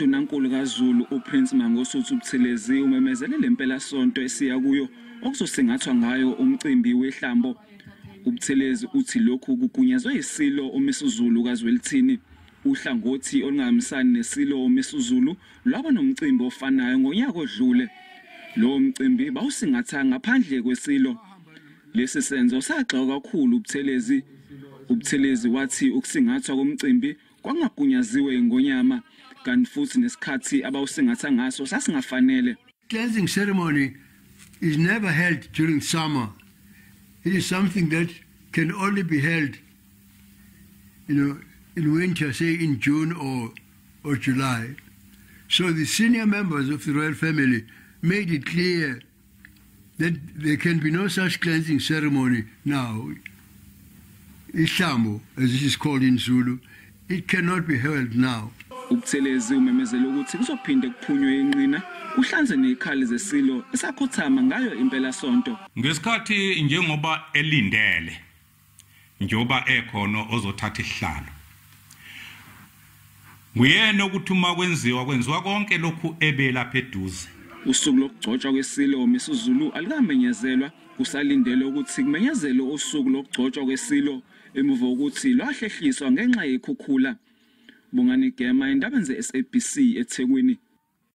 Undunankulu kaZulu uPrince Mangosuthu Buthelezi umemezele lempelasonto esiya kuyo okuzosingathwa ngayo umcimbi wehlambo. UButhelezi uthi lokhu kugunyazwe isilo uMisuzulu kaZwelithini. Uhlangothi olungahambisani nesilo uMisuzulu lwaba nomcimbi ofanayo ngonyaka odlule. Lowo mcimbi bawusingatha ngaphandle kwesilo. Lesi senzo sagxekwa kakhulu uButhelezi. UButhelezi wathi ukusingathwa komcimbi kwangagunyaziwe ingonyama, kanti futhi nesikhathi abawusingatha ngaso sasingafanele. Cleansing ceremony is never held during summer. It is something that can only be held, in winter, say in June or July. So the senior members of the royal family made it clear that there can be no such cleansing ceremony now. Ihlambo, as it is called in Zulu, it cannot be held now. UButhelezi umemezele ukuthi kuzophinde kuphunywe inqina kuhlanze nezikhali zesilo esakhothama ngayo impelasonto. Ngesikhathi njengoba elindele njengoba ekhona ozothatha isihlalo, nguyena ukuthi uma kwenziwa konke lokhu ebelapha eduze. Usuku lokugcotshwa kwesilo Misuzulu alikamenyezelwa, kusalindelwe ukuthi kumenyezelwe usuku lokugcotshwa kwesilo emuva kokuthi lwahlehliswa ngenxa yekhukhula. Bongani Gema, indaba ze-SABC eThekwini.